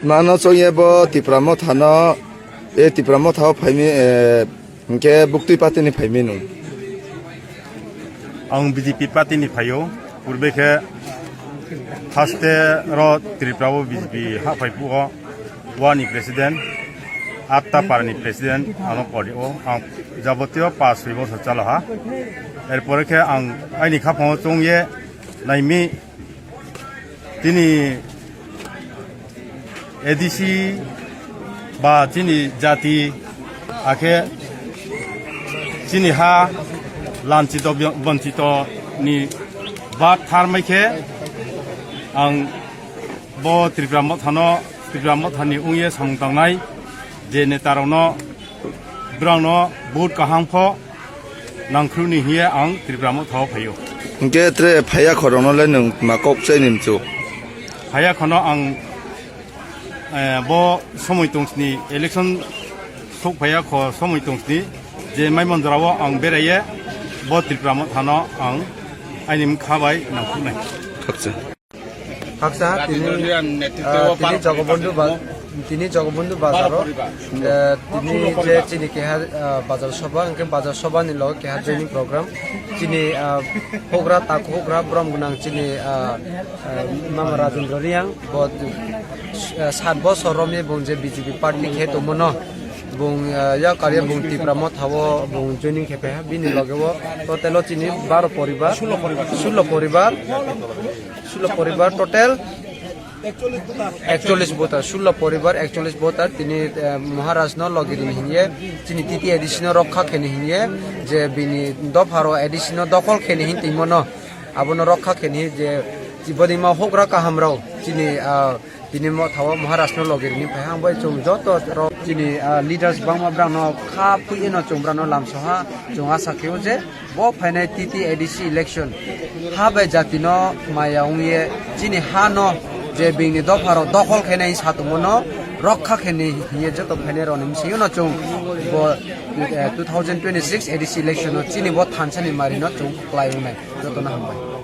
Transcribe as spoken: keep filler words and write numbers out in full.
Mano chongye bo Tipra Motha no, e Tipra Motha o phaimi, e, hwnkhe buktui party ni phaimi nung. Ang B J P party ni phaio, purbe khe first ro Tripura o B J P ha phai phuo, wani president, atta para ni president, ano kori o, ang jabotiyo pas soi bosor chalo ha. Erpore khe ang aini khapang o chongye naimi, tini A D C ba chini jati, akhe chini ha lanchito bonchito ni bat tharmai khe ang bo Tripura Motha no, Tripura Motha ni wngye samung tangnai je neta rok no, brang no vote kaham kho nangkhru ni hiye ang Tripura Motha o phaio. Hwnkhe tre phaiya khorokno le nwng ma kok chai ni mchu? Phaiya khono ang, eh, bo somoi tongsni election sok phaiya kho somoi tongsni je maimon jora o ang beraiye bo Tripura Motha no ang aini mkha bai nangkhru nai. Khaksa. Haksa tini, ah, tini Jogobondhu ba-, tini Jogobondhu bazaro, eh, tini je chini keha, ah, bazar soba, hwnkhe bazar soba ni logo keha joining program. Chini, ah, hugra tak hugra brom gwnang chini, ah, ah, Mama Rajendra Reang, bo, ah, sat bosor romwi bung je B J P party khe tongmano, bung, ah, yak karya bung Tipra Motha o bung joining khe paiha, bini loge o total o chini baro poribar, sullo poribar. Sullo poribar total ekchollish voter, sullo poribar ekchollish voter tini, eh, Maharaj no logi rini hinye, chini T T A D C no rokha kheni hinye, je bini dopharo A D C no dokhol kheni hin timo no, abono rokha kheni je, boni ma hugra kaham rao chini, ah, bini Motha o Maharaj no logi rini phai ang bai chung joto rok chini, ah, leaders bangma brang no kha phui no chung brang no lamsoha, chung asa kheo je, bo phainai T T A D C election ha bai jati no maya wngye chini ha no je bini dopha rok dokhol khainai satongmo no rokha khainai hinye joto phainai rok ni bwswng no chung bo, eh, two thousand twenty-six A D C election no chini bo thansa ni mari no chung kwlai wngnai joto no hambai.